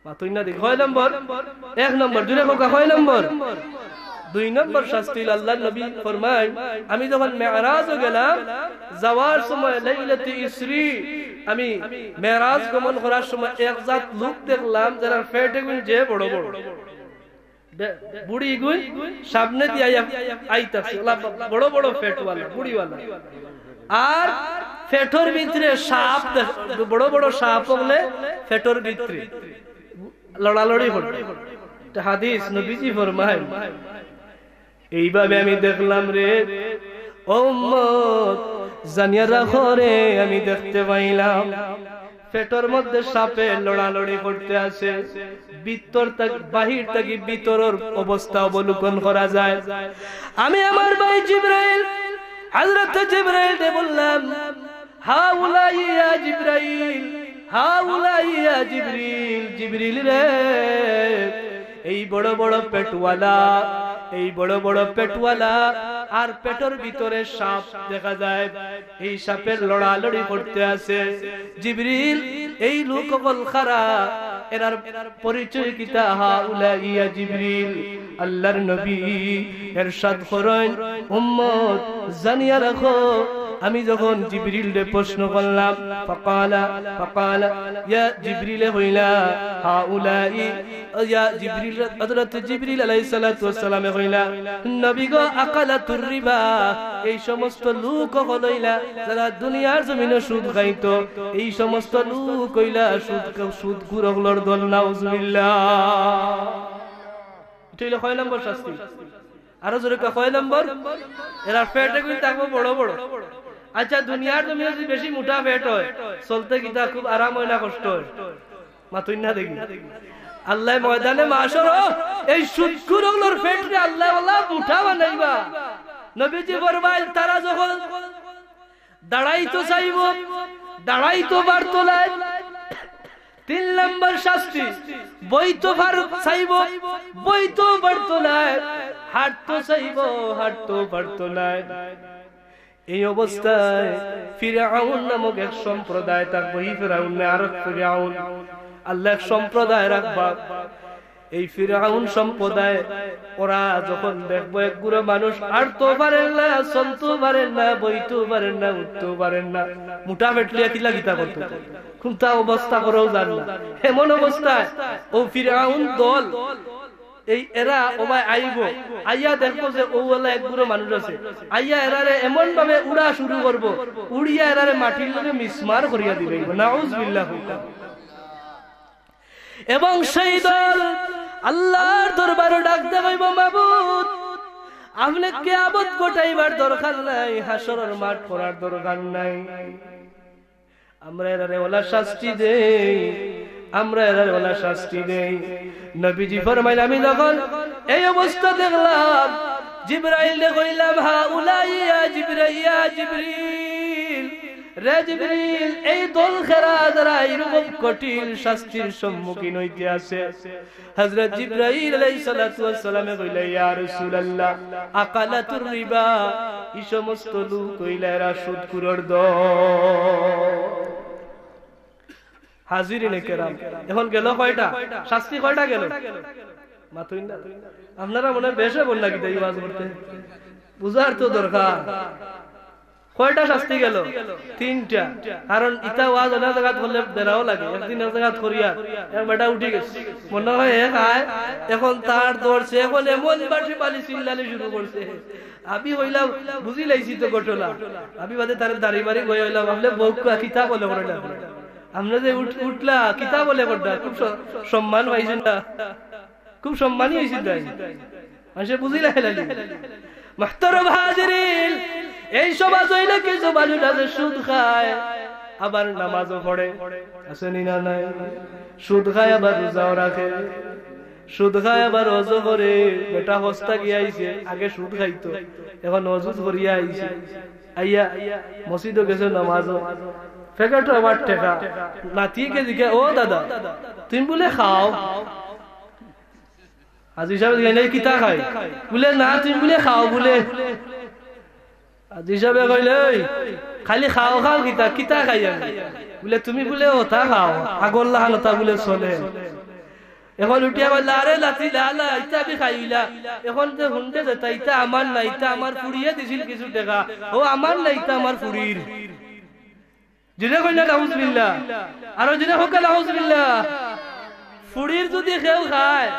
মাতইন না দেখি, কয় নম্বর? এক নম্বর। জোরে কউক্কা, কয় নম্বর? দুই নম্বর শাস্তি অইলো, আল্লাহর নবী ফরমাইন, আমি যখন মেরাজো গেলাম, যাওয়ার সময় লাইলাতুল ইসরি, আমি মেরাজ গমন করার সময় এক জাত লোক দেখলাম, যারার পেট এগুন যে বড় বড়, বে-, বুড়ি গুই সামনে দিয়া আইয়া, আইতাছে, ওলা বড় বড় পেটওয়ালা, বুড়িওয়ালা। আর পেটর ভিতরে সাপ দেখ-, বড় বড় সাপ অকলে পেটর ভিতরে লড়ালড়ি করে। এটা হাদিস, নবীজি ফরমায়, এইভাবে আমি দেখলাম রে, ও উম্মত, জানিয়া রাখো রে, আমি দেখতে পাইলাম পেটর মধ্যে সাপে লড়ালড়ি করতে আছে। ভিতর থাক-, বাহির থাকি ভিতরর অবস্থা অবলোকন করা যায়। আমি আমার ভাই জিব্রাইল, হযরত জিব্রাইলরে বললাম, "হাউলা ইয়া জিব্রাইল, হাউলা ইয়া জিব্রিল, জিব্রিল রে, এই বড় বড় পেটওয়ালা, এই বড় বড় পেটওয়ালা, আর পেটর ভিতরে সাপ দেখা যায়।" এই সাপের লড়ালড়ি করতে আছে। জিবরিল, এই লোক অকল কারা, এরার পরিচয় কিতা? হাউলা ইয়া জিবরিল। আল্লাহর নবী এরশাদ করেন, উম্মত, জানিয়া রাখো, আমি যখন জিবরিলরে প্রশ্ন করলাম, ফাকালা, ফাকালা, ইয়া জিবরিলে কইলা, হাউলাই ইয়া জিবরিল, হযরত জিবরিল আলাইহিস সালাতু ওয়াস সালামে কইলা, "নবী গো, আকালাতুর রিবা, এই সমস্ত লোক অকল অইলা, যারা দুনিয়ার জমিনো সুদ খাইতো, এই সমস্ত লোক অইলা সুদ, সুদখুর অকলর দল, নাউজুবিল্লাহ।" এটা অইলো কয় নম্বর শাস্তি? আরো জোরে কও, কয় নম্বর? এরার পেটে কিন্তু থাকবো বড় বড়। আচ্ছা, দুনিয়ার জমিনো যদি বেশি মোটা পেট হয়, চলতে কিতা খুব আরাম হয় না কষ্ট হয়? মাতইন না দেখি। আল্লায় ময়দানে মাশর এই সুদখুর অকলর পেটরে আল্লায় ওলা মোটা বানাইবা। নবীজি ফরমাইল, তারা যখন দাঁড়াইতো চাইবো, দাঁড়াইতো পারতো নায়। তিন নম্বর শাস্তি, বইতো পার-, চাইবো, বইতো পারতো নায়। হাঁটতো চাইবো, হাঁটতো পারতো নায়। এই অবস্থায় ফিরআউন নামক এক সম্প্রদায় থাকবো, এই ফিরআউন না, আরক ফিরআউন। আল্লাহ এক সম্প্রদায় রাখবা। এই ফিরআউন সম্প্রদায়, ওরা যখন দেখবো এক গুরু মানুষ আটতেও পারেন না, চলতেও পারেন না, বইতেও পারেন না, উঠতেও পারেন না, মুটা ফেটলিয়া কিলা কিতা করতো, কুনতা অবস্থা করেও জান না, এমন অবস্থায় ও ফিরআউন দল, এই এরা ওবায় আইবো, আইয়া দেখবো যে ও ওলা এক গুরু মানুষ আছে, আইয়া এরারে এমন ভাবে উড়া শুরু করবো, উড়িয়া এরারে মাটির লগে মিসমার করিয়া দিবে। নাউজুবিল্লাহ। এবং সেই দল আল্লাহর দরবারো ডাক দেবে, "মাবুদ, আপনে কিয়ামত ঘটাইবার দরকার নাই, হাশরর মাঠ করার দরকার নাই।" আমরা এরারে ওলা শাস্তি দেই, আমরা এরারে ওলা শাস্তি দেই। নবীজি ফরমাইন, আমি যখন এই অবস্থা দেখলাম, জিব্রাইলরে কইলাম, "হাউলাই ইয়া জিব্রাইল, ইয়া জিব্রিল, রে জিব্রিল, এই দল খেরা যারা এইরকম কঠিন শাস্তির সম্মুখীন হইতে আছে।" হযরত জিব্রাইল আলাইহিস সালাতু ওয়াস সালামে কইলা, "ইয়া রাসূলুল্লাহ, আকালাতুর রিবা, এই সমস্ত লোক কইলা এরা সুদখুরর দল।" হাজিরিনে কেরাম, এখন গেল কয়টা? শাস্তি কয়টা গেল? মাতুইন না। আপনারা মনে হয় বেশে বল লাগি দেয় ওয়াজ করতে, বুঝার তো দরকার। কয়টা শাস্তি গেল? তিনটা। কারণ ইতা ওয়াজ অনেক জাগাত করলে বেড়াও লাগে। একদিন এক জাগাত করিয়া এক বেটা উঠি গেছে, মনে হয় এ খায়, এখন তার দৌড়ছে, এখন এমন বাটি পালি চিল্লানি শুরু করছে। আমি হইলাম, বুঝি লাইছি তো ঘটনা। আমি বাদে তার দাড়ি বাড়ি গই হইলাম, আপনি বউকা কিতা বলে করে না। আমরা যে উঠ-, উঠলা, কিতা বলে করলা, খুব স-, সম্মান পাইছেন না, খুব সম্মানী হয়েছেন তাই। মানুষে বুঝি লাইলালি। মুহতারাম হাজিরিন, এই সমাজ হইলে কিছু মানুষ আছে সুদ খায়, আবার নামাজও পড়ে, আছে নি না নাই? সুদ খায় আবার রোজাও রাখে, সুদ খায় আবার অজু করে। বেটা হস্তা গিয়া আইছে, আগে সুদ খাইতো, এখন অজু করিয়া আইছে, আইয়া মসজিদও গেছে নামাজও, প্যাকেটও আবার টেকা। নাতিকে জিজ্ঞা, "ও দাদা, তুমি বুলে খাও?" হাজি সাহেব জিজ্ঞা, "এই কিতা খাই?" বুলে, "না, তুমি বুলে খাও বুলে।" হাজি সাহেব কইলে, "ওই, খালি খাও খাও কিতা, কিতা খাই আমি?" বুলে, "তুমি বুলে ওটা খাও, আগর লাখান ওটা বুলে চলে।" এখন উঠিয়া কইলা, "আরে লাতি লালা, ইতা আমি খাইলা। এখন যে হুন্ডে যেটা, ইতা আমার না, ইতা আমার ফুড়িয়ে দিছিল কিছু টেকা। ও আমার না, ইতা আমার ফুড়ির।" জোরে কইলা নাউজুবিল্লাহ। আরো জোরে কইলা নাউজুবিল্লাহ। ফুড়ির যদি কেউ খায়,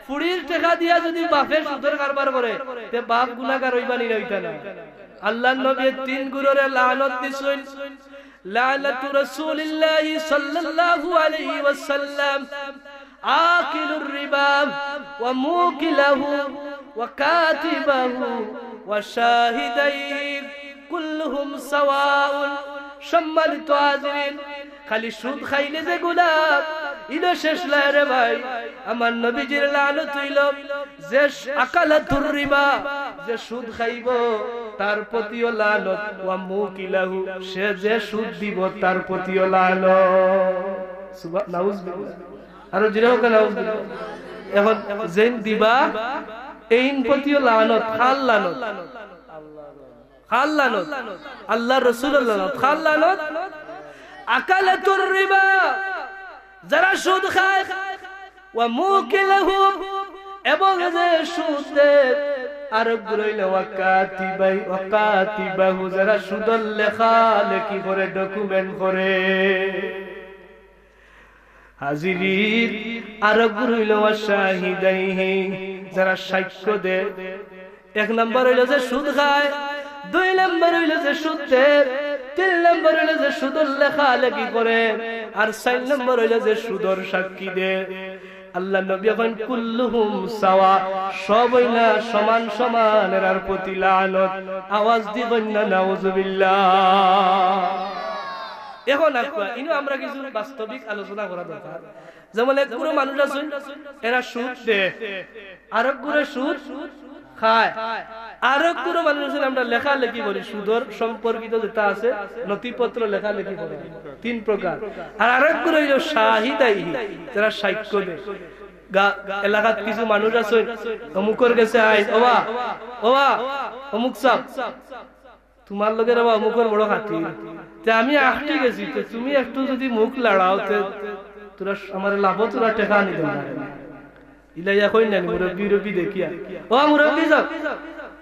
ফুড়ির টেকা দিয়া যদি বাপে সুদর কারবার করে, তে বাপ গুনাহগার হইবা নি না হইতা না? আল্লাহর নবী তিন গুরুরে লানত দিছইন। লানাতু রাসূলিল্লাহি সাল্লাল্লাহু আলাইহি ওয়াসাল্লাম, আকিলুর রিবা ওয়া মুকিলাহু ওয়া কাতিবাহু ওয়া শাহিদাইহি কুল্লুহুম সাওয়াউন। সম্মানিত হাজিরিন, খালি সুদ খাইলে যে গুনাহ, ইনো শেষ নায় রে ভাই। আমার নবীজির লানত হইল যে স-, আকালাতুর রিবা, যে সুদ খাইব, তার প্রতিও লানত, ওয়া মুকিলাহু, সে যে সুদ দিব, তার প্রতিও লানত। সুবহা-, নাউজুবিল্লাহ। আরো জোরে হোক, নাউজুবিল্লাহ। এখন যেইন দিবা, এইন প্রতিও লানত, কার লানত? কার লানত? আল্লাহর রাসূলর লানত। কার লানত? আকালাতুর রিবা, যারা সুদ খায়, ওয়া মুকিলাহু, এবং যে সুদ দেয়, আর রইল ওয়া কাতিবাই, ওয়া কাতিবাহু, যারা সুদর লেখালেখি করে, document করে। হাজিরিন, আর রইল ওয়া শাহিদাইহি, যারা সাক্ষ্য দেয়। এক নম্বর হইল যে সুদ খায়, দুই নম্বর হইল যে সুদ দেয়, তিন নম্বর হইল যে সুদর লেখালেখি করে, আর চার নম্বর হইল যে সুদর সাক্ষী দেয়। আল্লাহর নবী কইন, "কুল্লুহুম সাওয়া", সব হইলা সমান সমান, এরার প্রতি লানত। আওয়াজ দি কইন না, নাউজুবিল্লাহ। এখন আপনারা, ইনো আমরা কিছু বাস্তবিক আলোচনা করা দরকার। যেমন এক গুরু মানুষ আছইন, এরা সুদ দেয়, আরক গুরু সুদ খায়, আরক গুরু মানুষ আছইন, আমরা লেখালেখি করি, সুদর সম্পর্কিত যেটা আছে, নথিপত্র লেখালেখি করি, তিন প্রকার। আর আরক গুরু হইল শাহিদাইহি, যারা সাক্ষ্য দেয়। গা-, এলাকাত কিছু মানুষ আছইন, অমুকর গেছে আইন, "ওবা, ওবা, অমুক সাব, তুমার লগে রে বা অমুকর বড় খাতির, তে আমি আটকি গেছি, তে তুমি একটু যুদি মুখ লাড়াও, তে তুরা আমারে লাভো তুরা টেকা আনি দেও না। ইলা ইয়া কইন না নি, মুরব্বি উরব্বি দেখিয়া, "ও মুরব্বি সাব,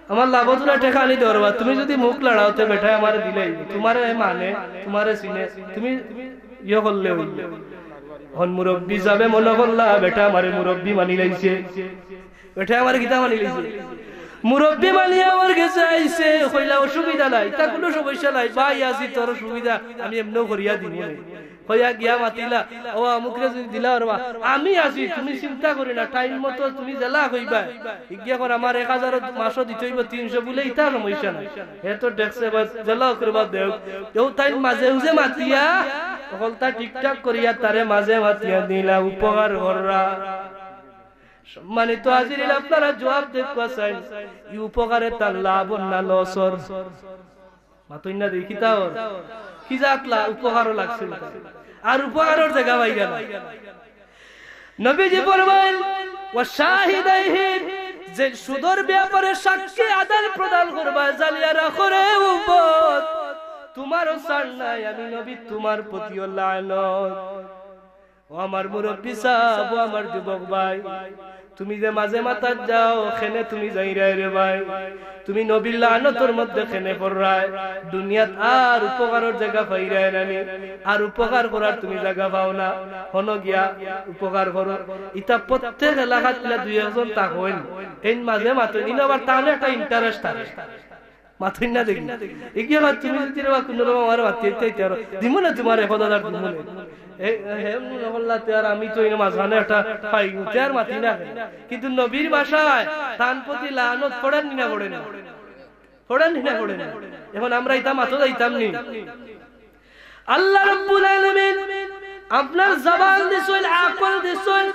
আমার লাভো তুরা টেকা আনি দেও রে বা, তুমি যুদি মুখ লাড়াও, তে বেটায় আমারে দিলাই, তুমারে মানে, তুমারে চিনে, তুমি ইয়ে করলে অইল।" অখন মুরব্বি সাবে মনো করলা, বেটা আমারে মুরব্বি মানি লাইছে। বেটায় আমারে কিতা মানি লাইছে? মুরব্বি মানিয়া আমার গেছে আইছে, কইলা, "অসুবিধা নাই, ইতা কুনু সমস্যা নাই, ভাই আছি, তোর অসুবিধা আমি এমনেও করিয়া দিমু নে।" কইয়া গিয়া মাতিলা, "ও অমুকরে যুদি দিলাও রে বা, আমি আছি, তুমি চিন্তা করি না, টাইম মতো তুমি যেলা কইবা।" ইগিয়া কর, "আমার এক হাজার মাসো দিতে অইবো তিনশো" বুলে, "ইতা সমস্যা নাই।" হে তো দেখছে বা, "যেলা করি বা দেও।" তেউ তাইন মাজে উজে মাতিয়া, হকলতা ঠিকঠাক করিয়া তারে মাজে মাতিয়া দিলা, উপকার কররা। সম্মানিত হাজিরিন, আপনারা জুয়াব দেখবা চাইন, ই উপকারে তার লাভ অর না লস অর? মাতইন না দেখি তাও। কি জাত লা-, উপকারও লাগছে না। আর উপকারর জাগা পাইরা না। নবীজি ফরমাইন, "ওয়া শাহিদাইহি", যে সুদর ব্যাপারে সাক্ষী আদান প্রদান করবা, জানিয়া রাখো রে উম্মত, তুমারও ছাড় নাই, আমি নবী তুমার প্রতিও লানত। ও আমার মুরব্বি সাব, ও আমার যুবক ভাই, তুমি যে মাজে মাতাত যাও, কেনে তুমি যাইরায় রে ভাই? তুমি নবীর লানতর মধ্যে কেনে পড়রায়? দুনিয়াত আর উপকারর জাগা পাইরায় না নি, আর উপকার করার তুমি জাগা পাও না। হনো গিয়া উপকার করো। ইতা প্রত্যেক এলাকাত ইলা দুই একজন থাকইন, এইন মাজে মাতইন, ইনো আবার তান একটা interest থাকে। মাতইন না দেখি। এগিয়ে কর, তুমি যুদি রে বা কুনু রকম আমারে মাতি আইতে আইতে আরো, দিমু না তুমারে এক হাজার দিমু না। এ, হে মনে করলা তে আর আমি তো ইনো মাঝখানে একটা পাই, তে আর মাতি না। কিন্তু নবীর ভাষায় তান প্রতি লানত পড়ের নি না পড়ের না? পড়ের নি না পড়ের না? এখন আমরা ইতা মাতো যাইতাম নি। আল্লাহ রাব্বুল আলামিন আপনার জবান দিছইন, আকল দিছইন,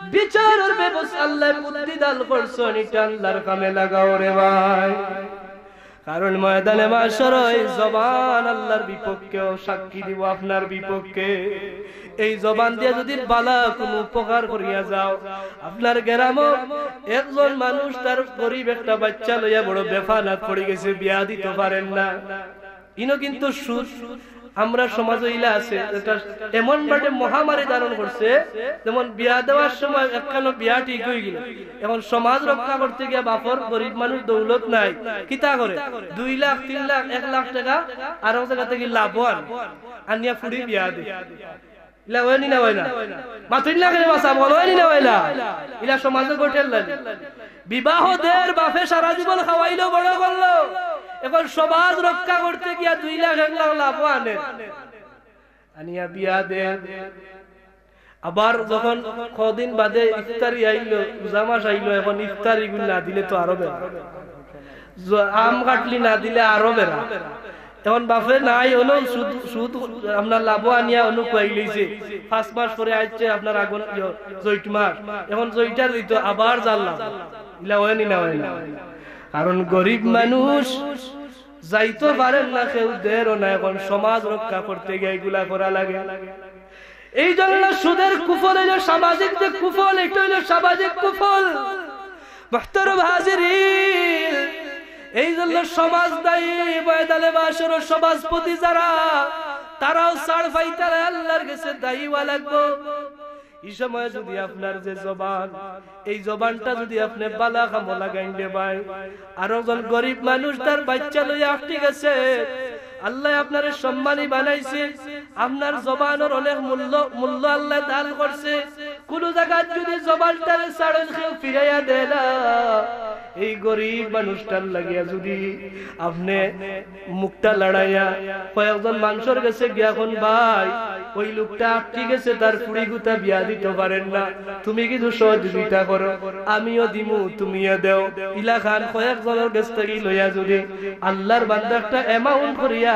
বিচারর ব্যবস্থা আল্লাহ বুদ্ধি দান করছইন, ইটা আল্লাহর কামে লাগাও রে ভাই। কারণ ময়দানে মাশর এই জবান আল্লাহর বিপক্ষেও সাক্ষী দিব আপনার বিপক্ষে। এই জবান দিয়া যুদি বালা কুনু উপকার করিয়া যাও, আপনার গেরামো একজন মানুষ তার গরিব একটা বাইচ্চা লইয়া বড় বেফানাত পড়ি গেছে, বিয়া দিতো পারের না। ইনো কিন্তু সুদ আমরা সমাজো ইলা আছে, যেটা এমন ভাবে মহামারী ধারণ করছে, যেমন বিয়া দেওয়ার সময় একখানো বিয়া ঠিক অইগেল, এখন সমাজ রক্ষা করতে গিয়া বাপর গরিব মানুষ দৌলত নাই, কিতা করে? দুই লাখ, তিন লাখ, এক লাখ টেকা আরক জাগা থাকি লাভো আনে, আনিয়া ফুড়ি বিয়া দেয়। ইলা অয় নি না অয় না? মাতইন না কেনে বা সাব, অয় নি না অয় না? ইলা সমাজো ঘটের না নি? বিবাহ দের, বাপে সারা জীবন খাওয়াইলো, বড় করলো, এখন সমাজ রক্ষা করতে গিয়া দুই লাখ এক লাখ লাভো আনে, আনিয়া বিয়া দের। আবার যখন কদিন বাদে ইফতারি আইলো, রোজা মাস আইলো, এখন ইফতারি গুন না দিলে তো আরো বেড়া। জ-, আম কাটলি না দিলে আরো বেড়া। এখন বাপে নাই, অনো সুদ, সুদ আপনার লাভো আনিয়া অনো খুয়াই লইছে। পাঁচ মাস পরে আইছে আপনার আগন, ইয়ো, জৈট মাস। এখন জৈটার দিতো আবার যার লাভ। ইলা অয় নি না অয় না? কারণ গরিব মানুষ যাইতো পারের না, কেউ দেরও না। এখন সমাজ রক্ষা করতে গিয়া ইগুলা করা লাগে। এই জন্য সুদের কুফল অইলো সামাজিক যে কুফল, ইটা অইলো সামাজিক কুফল। মুহতারাম হাজিরিন, এই জন্য সমাজ দায়ী, ময়দানে মাশরো সমাজপতি যারা, তারাও ছাড় পাইতা নায়, আল্লাহর গেছে দায়ী অওয়া লাগবো। ই সময় যুদি আপনার যে জবান, এই জবানটা যুদি আপনে বালা কামো লাগাইন রে ভাই, আরো একজন গরিব মানুষ তার বাইচ্চা লইয়া আটকি গেছে, আল্লায় আপনারে সম্মানী বানাইছে, আপনার জবানর অনেক মূল্য, মূল্য আল্লায় দান করছে। কুনু জাগাত যুদি জবানটারে ছাড়ইন, কেউ ফিরাইয়া দেয় না, এই গরিব মানুষটার লাগিয়া যুদি আপনে মুখটা লড়াইয়া কয়েকজন মানষর গেছে গিয়া কইন, "ভাই, ওই লোকটা আটকি গেছে, তার ফুড়ি গুতা বিয়া দিতো পারের না, তুমি কিছু সহযোগিতা করো, আমিও দিমু, তুমিও দেও।" ইলাখান কয়েকজনর গেছ থাকি লইয়া যুদি আল্লাহর বান্দা একটা amount করিয়া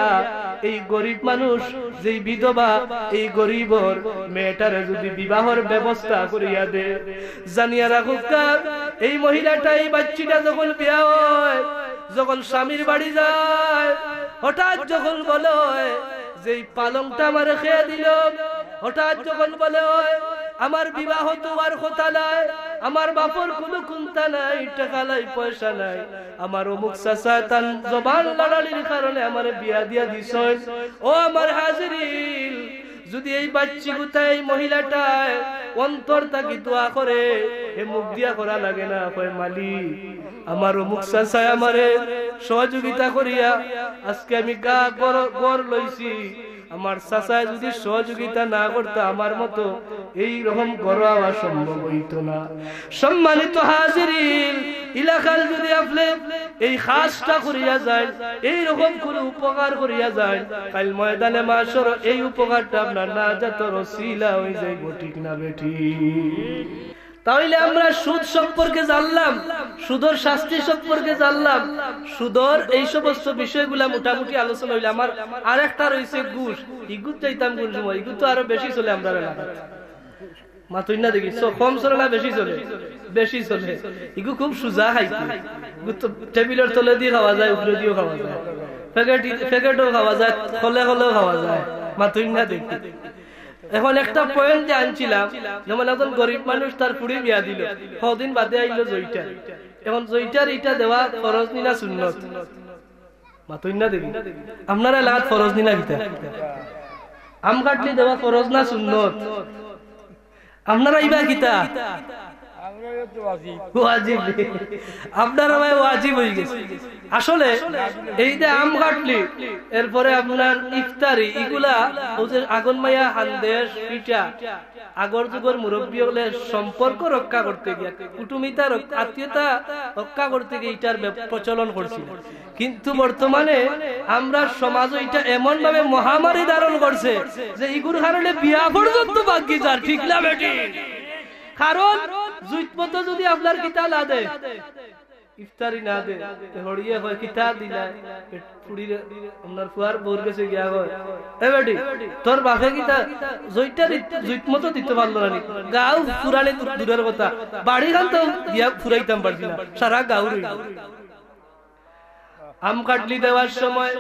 এই গরিব মানুষ, যেই বিধবা, এই গরিবর মেয়েটারে যুদি বিবাহর ব্যবস্থা করিয়া দে, জানিয়া রাখুক্কা, এই মহিলাটা, এই বাইচ্চিটা যখন বিয়া অয়, যখন স্বামীর বাড়ি যায়, হঠাৎ যখন বলে অয় যে, "এই পালংটা আমারে কে দিলো?" হঠাৎ যখন বলে অয়, "আমার বিবাহ তো অওয়ার কথা নায়, আমার বাপর কুনু কুন্তা নাই, টেকা নাই, পয়সা নাই, আমার অমুক চাচায় তান জবান লড়ালির কারণে আমারে বিয়া দিয়া দিছইন। ও আমার হাজিরিন, যুদি এই বাচ্চিগুতায়, এই মহিলাটায় অন্তর থাকি দোয়া করে, হে মুখ দিয়া করা লাগে না, কয়, "মালিক, আমার অমুক চাচায় আমারে সহযোগিতা করিয়া আজকে আমি গা-, ঘর, ঘর লইছি, আমার চাচায় যুদি সহযোগিতা না করতা, আমার মতো এই রকম ঘর আওয়া সম্ভব অইতো না।" সম্মানিত হাজিরিন, ইলাখান যুদি আপনে এই কাজটা করিয়া যাইন, এই রকম কুনু উপকার করিয়া যাইন, কাইল ময়দানে মাশর এই উপকারটা আপনার নাজাতর উসিলা অইযাইবো, ঠিক না বেঠিক? তাইলে আমরা সুদ সম্পর্কে জানলাম, সুদর শাস্তি সম্পর্কে জানলাম, সুদর এই সমস্ত বিষয়গুলা মোটামুটি আলোচনা অইলো। আমার আরেকটা রইছে ঘুষ, ইগুত যাইতাম কুন সময়, ইগুত তো আরো বেশি চলে আমরার এলাকাত। মাতইন না দেখি, চ-, কম চলে না বেশি চলে? বেশি চলে। ইগু খুব সুজা খাইতে। ইগু তো টেবিলর তলেদি খাওয়া যায়, উপরেদিও খাওয়া যায়, প্যাকেট, প্যাকেটও খাওয়া যায়, খলে খলেও খাওয়া যায়। মাতইন না দেখি। এখন একটা পয়েন্ট যে আনছিলাম, যেমন একজন গরিব মানুষ, তার ফুড়ি বিয়া দিলো, কদিন বাদে আইলো জইটার। এখন জইটার ইটা দেওয়া ফরজ নি না সুন্নত? মাতইন না দেখি। আপনারা এলাকাত ফরজ নি না কিতা? আম কাটলি দেওয়া ফরজ না সুন্নত? আপনারা ইবা কিতা? ওয়াজিব। আপনারা ভাই ওয়াজিব অইগেছে। আসলে এই যে আম কাটলি, এরপরে আপনার ইফতারি, ইগুলা, ওই যে আগন মাইয়া, হান্দেশ, পিঠা, আগর যুগর মুরব্বি অকলে সম্পর্ক রক্ষা করতে গিয়া, কুটুমিতা রক-, আত্মীয়তা রক্ষা করতে গিয়া ইটার ব্য-, প্রচলন করছিল। কিন্তু বর্তমানে আমরার সমাজো ইটা এমন ভাবে মহামারী ধারণ করছে যে ইগুর কারণে বিয়া পর্যন্ত ভাঙ্গি যার, ঠিক না বেঠিক? কারণ জুইত মতো যুদি আপনার কিতা না দেয়, ইফতারি না দেয়, তে হড়িয়ে কয়, "কিতা দিলায়?" ফুড়ির, আপনার ফুয়ার বউর গেছে গিয়া কয়, "এ বেটি, তোর বাপে কিতা জইটার জুইত মতো দিতে পারলো না নি? গাউ ফুরানি দূ-, দূরের কথা, বাড়িখান তো দিয়া ফুরাইতাম পারছি না, সারা গাউ রইল।" আম কাটলি দেওয়ার সময়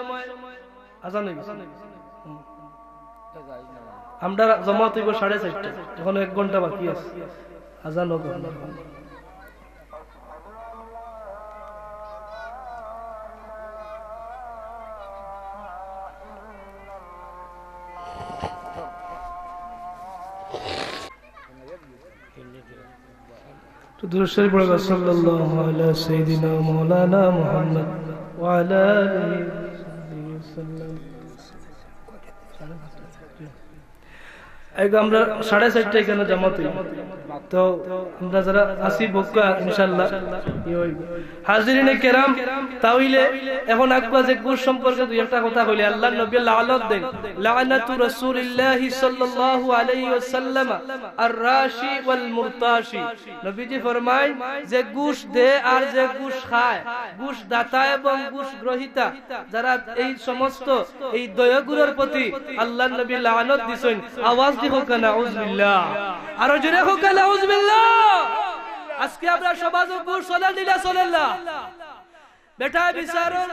আজান অইগেছে। হুম। আমরা জমাত অইবো সাড়ে চাইরটা, এখনো এক ঘন্টা বাকি আছে। আজান হবে। তো দুরূদ শরীফ পড়বা, সাল্লাল্লাহু আলা সাইয়্যিদিনা মাওলানা মুহাম্মদ ওয়া আলা আলিহি ওয়া সাহবিহি ওয়া সাল্লাম। এই তো আমরা সাড়ে চাইরটা এখানো জমাত অই। তো আমরা যারা আছি বউক্কা ইনশাআল্লাহ, ই অইবো। হাজিরিনে কেরাম, তাইলে এখন আগুয়া যে ঘুষ সম্পর্কে দুই একটা কথা কইলে, আল্লাহর নবী লানত দেইন, লানাতু রাসূলিল্লাহি সাল্লাল্লাহু আলাইহি ওয়াসাল্লাম আর রাশি ওয়াল মুরতাশি। নবীজি ফরমাইন, যে ঘুষ দেয় আর যে ঘুষ খায়, ঘুষ দাতা এবং ঘুষ গ্রহীতা, যারা এই সমস্ত এই দয়গুলোর প্রতি আল্লাহর নবী লানত দিছইন। আওয়াজ দি কউক্কা নাউজুবিল্লাহ, আরো জোরে কউক্কা নাউজুবিল্লাহ। আজকে আমরা সমাজো ঘুষ চলে নি না চলে না? বেটা বিচারর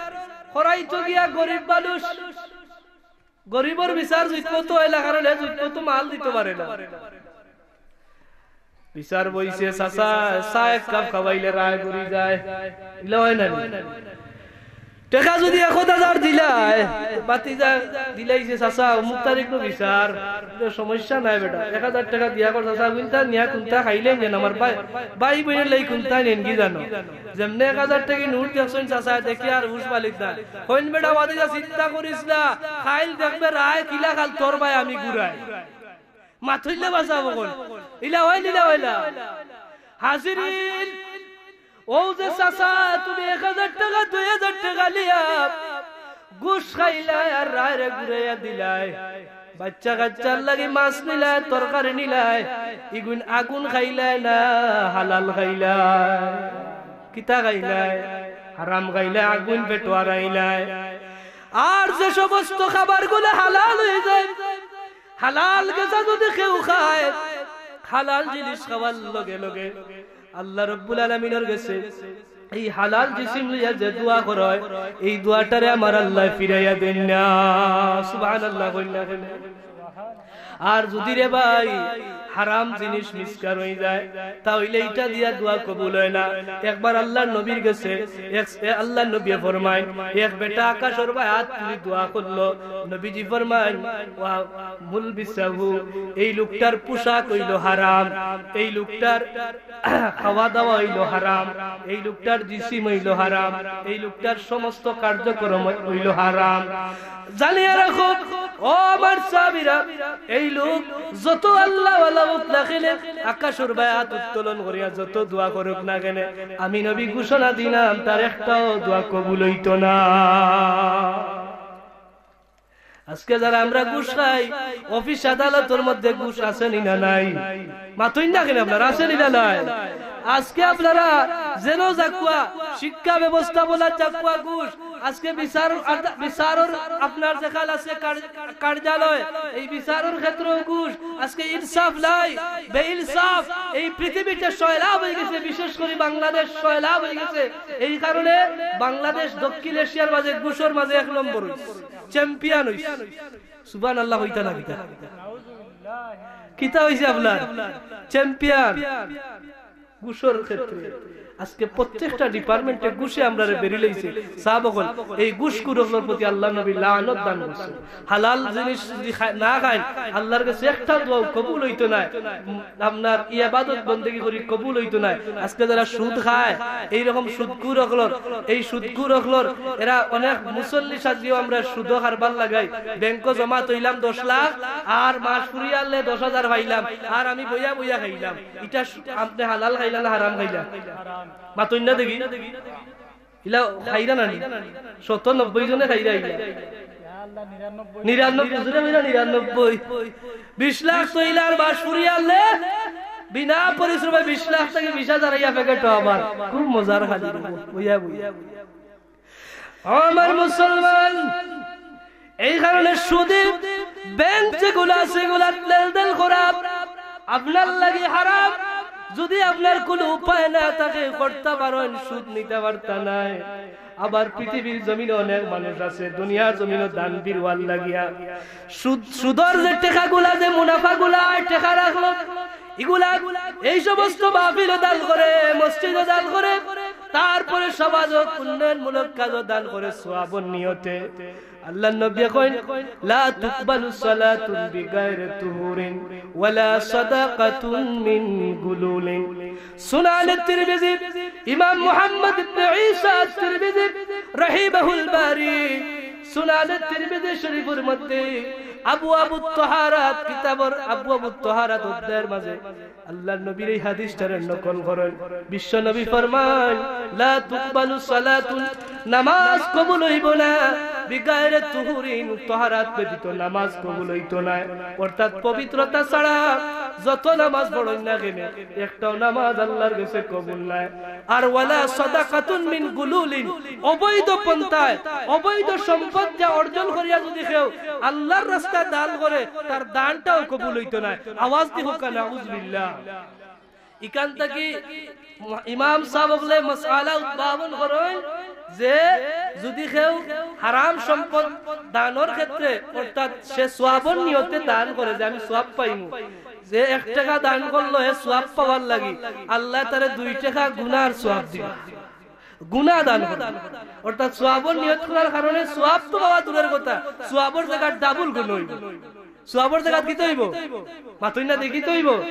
করাইতো গিয়া গরিব মানুষ, গরিবর বিচার জুইত মতো অইলা কারণে জুইত মতো মাল দিতো পারে না। বিচার বইছে, চাচা, চা এক কাপ খাওয়াইলে রায় ঘুরি যায়। ইলা অয় না নি? টেকা যুদি এক হাজার দিলায়, বাতি যা দিলাইছে, চাচা, অমুক তারিখ নু বিচার, ইটা সমস্যা নাই বেটা, এক হাজার টেকা দিয়া কর চাচা, কুন্তা নিয়া কুন্তা খাইলে যেন আমার ভাই, ভাই বইনর লাগি কুন্তা নেন কি জানো? যেমনে এক হাজার টেকা নোট দেখছইন চাচা, দেখি আর হুশ পালিত না। কইন বেটা, বাতি যা চিন্তা করিস না, খাইল দেখবে রায় কিলা খাল তোর ভাই আমি ঘুরাই। মাতইলে বাঁচা বকল। ইলা অয়, ইলা অয় না। হাজিরিন, অউ যে চাচা, তুমি এক হাজার টেকা, দুই হাজার টেকা লিয়া ঘুষ খাইলায় আর রায়রে ঘুরাইয়া দিলায়। বাচ্চা কাচ্চার লাগি মাছ নিলায়, তরকারি নিলায়, ইগুইন আগুন খাইলায় না হালাল খাইলায়? কিতা খাইলায়? হারাম খাইলায়, আগুইন পেটো আরাইলায়। আর যে সমস্ত খাবারগুলা হালাল অইযায়, হালাল গেছা যুদি কেউ খায়, হালাল জিনিস খাওয়ার লগে লগে আল্লাহ রব্বুল আলামিনর গেছে এই হালাল জিসিম লইয়া যে দোয়া করয়, এই দোয়াটারে আমার আল্লায় ফিরাইয়া দেইন না। সুবহানাল্লাহ কইন না কেনে? আর যুদি রে ভাই হারাম জিনিস মিসকার অই যায়, তা অইলে ইটা দিয়া দোয়া কবুল অয় না। একবার আল্লার নবীর গেছে, এক, এ আল্লার নবীয়ে ফরমাইন, এক বেটা আকাশর বায় আত তুলি দোয়া করলো। নবীজি ফরমাইন, "ওয়া মুলবিসাহু, এই লোকটার পোশাক অইলো হারাম, এই লোকটার খাওয়া দাওয়া অইলো হারাম, এই লোকটার জিসিম অইলো হারাম, এই লোকটার সমস্ত কার্যক্রম অইলো হারাম।" জানিয়া রাখো, ও আমার সাহাবীরা, এই লোক যত আল্লাহওয়ালা হোক না কেনে, আকাশর বায় আত উত্তোলন করিয়া যত দোয়া করুক না কেনে, আমি নবী ঘোষণা দিলাম, তার একটাও দোয়া কবুল অইতো না। আজকে যারা আমরা ঘুষ খাই, অফিস আদালতর মধ্যে ঘুষ আছে নি না নাই? মাতইন না কেনে আপনারা, আছে নি না নাই? আজকে আপনারা যেন যাউক্কা, শিক্ষা ব্যবস্থাপনা যাউক্কা ঘুষ, আজকে বিচার, বিচারর আপনার যেখান আছে কার-, কার্যালয়, এই বিচারর ক্ষেত্রেও ঘুষ। আজকে ইনসাফ নাই, বেইনসাফ। এই পৃথিবীতে সয়লাব অই গেছে, বিশেষ করি বাংলাদেশ সয়লাব অই গেছে। এই কারণে বাংলাদেশ দক্ষিণ এশিয়ার মাঝে ঘুষর মাঝে এক নম্বর অইছে, চ্যাম্পিয়ন অইছে। সুবহানাল্লাহ অইতা না কিতা? কিতা অইছে আপনার? চ্যাম্পিয়ন। ঘুষর ক্ষেত্রে আজকে প্রত্যেকটা ডিপার্টমেন্টে ঘুষে আমরারে বেড়ি লইছে। সাহাব অকল, এই ঘুষখুর অকলর প্রতি আল্লার নবী লানত দান করছে। হালাল জিনিস যদি খায়, না খায়, আল্লার গেছে একটা দোয়াও কবুল অইতো নায়। আপনার ইবাদত বন্দেগি করি কবুল অইতো নায়। আজকে যারা সুদ খায়, এই রকম সুদখুর অকলর, এই সুদখুর অকলর, এরা অনেক মুসল্লি সাজিয়াও আমরা সুদো কারবার লাগাই। ব্যাংকো জমা থইলাম দশ লাখ, আর মাস ফুরিয়ালে দশ হাজার পাইলাম, আর আমি বইয়া বইয়া খাইলাম। ইটা সু-, আপনে হালাল খাইলা না হারাম খাইলা? মাতইন না দেখি। ইলা খাইরা না নি? শত নব্বই জনে খাইরা ইলা। নিরানব্বই, জোরে বইলা নিরানব্বই। বিশ লাখ থইলা আর মাস ফুরিয়ালে বিনা পরিশ্রমে বিশ লাখ থাকি বিশ হাজার আইয়া পকেটো আমার। খুব মজার খালি বইয়া বইয়া। ও আমার মুসলমান, এই কারণে সুদে ব্যাংক যেগুলা আছে, এগুলা লেনদেন করা আপনার লাগি হারাম। যদি আপনার কুনু উপায় না থাকে, করতা পারইন, সুদ নিতা পারতা নায়। আবার পৃথিবীর জমিনো অনেক মানুষ আছে, দুনিয়ার জমিনো দান বিরওয়ার লাগিয়া সুদ, সুদর যে টেকাগুলা, যে মুনাফাগুলা আয়, টেকা রাখলো, ইগুলা এই সমস্ত মাহফিলো দান করে, মসজিদো দান করে, তারপরে সমাজো উন্নয়নমূলক কাজো দান করে সওয়াবর নিয়তে। আল্লার নবীয়ে কইন, "লা তুকবালু সালাতুন বিগাইরি তুহুরিন ওয়ালা সাদাকাতুন মিন গুলুলিন।" সুনানে তিরমিজি, ইমাম মুহাম্মদ ইবনে ঈসা তিরমিজি রাহিমাহুল বারি, সুনানে তিরমিজি শরীফর মধ্যে আবওয়াবুত তাহারাত কিতাবর আবওয়াবুত তাহারাত অধ্যায়র মাঝে আল্লার নবীর এই হাদিসটারে নকল করইন। বিশ্ব নবী ফরমাইন, "লা তুকবালু সালাতুন", নামাজ কবুল অইবো না, "বিগাইরি তুহুরিন", তাহারাত ব্যতীত নামাজ কবুল অইতো নায়। অর্থাৎ পবিত্রতা ছাড়া যত নামাজ পড়ইন না কেনে, একটাও নামাজ আল্লার গেছে কবুল নায়। আর "ওয়ালা সাদাকাতুন মিন গুলুলিন", অবৈধ পন্থায় অবৈধ সম্পদ যা অর্জন করিয়া যদি কেউ আল্লার রাস্তায় দান করে, তার দানটাও কবুল অইতো নায়। আওয়াজ দি কউক্কা, নাউজুবিল্লাহ। ইখান থাকি ইমাম সাব অকলে মাসআলা উদ্ভাবন করইন যে যদি কেউ হারাম সম্পদ দানর ক্ষেত্রে, অর্থাৎ সে সওয়াবর নিয়তে দান করে যে আমি সওয়াব পাইমু, যে এক টেকা দান করলো হে সওয়াব পাওয়ার লাগি, আল্লায় তারে দুই টেকা গুনার সওয়াব দিবা। গুনা দান করইন। অর্থাৎ সওয়াবর নিয়ত করার কারণে সওয়াব তো পাওয়া দূরের কথা, সওয়াবর জাগাত ডাবল গুনা অইবো। সওয়াবর জাগাত কিতা অইবো? মাতইন না দেখি, কিতা অইবো?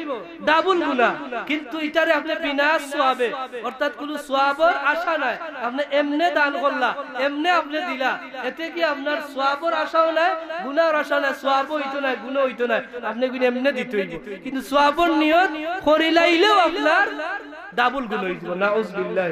ডাবল গুনা। কিন্তু ইটারে আপনে বিনা সওয়াবে, অর্থাৎ কুনু সওয়াবর আশা নাই, আপনে এমনে দান করলা, এমনে আপনে দিলা, এতে কি আপনার সওয়াবর আশাও নাই, গুনার আশা নাই, সওয়াবও অইতো নায়, গুনা অইতো নায়, আপনে গুনা এমনে দিতে অইবো। কিন্তু সওয়াবর নিয়ত করিলাইলেও আপনার ডাবল গুনা অইযিবো। নাউজুবিল্লাহ।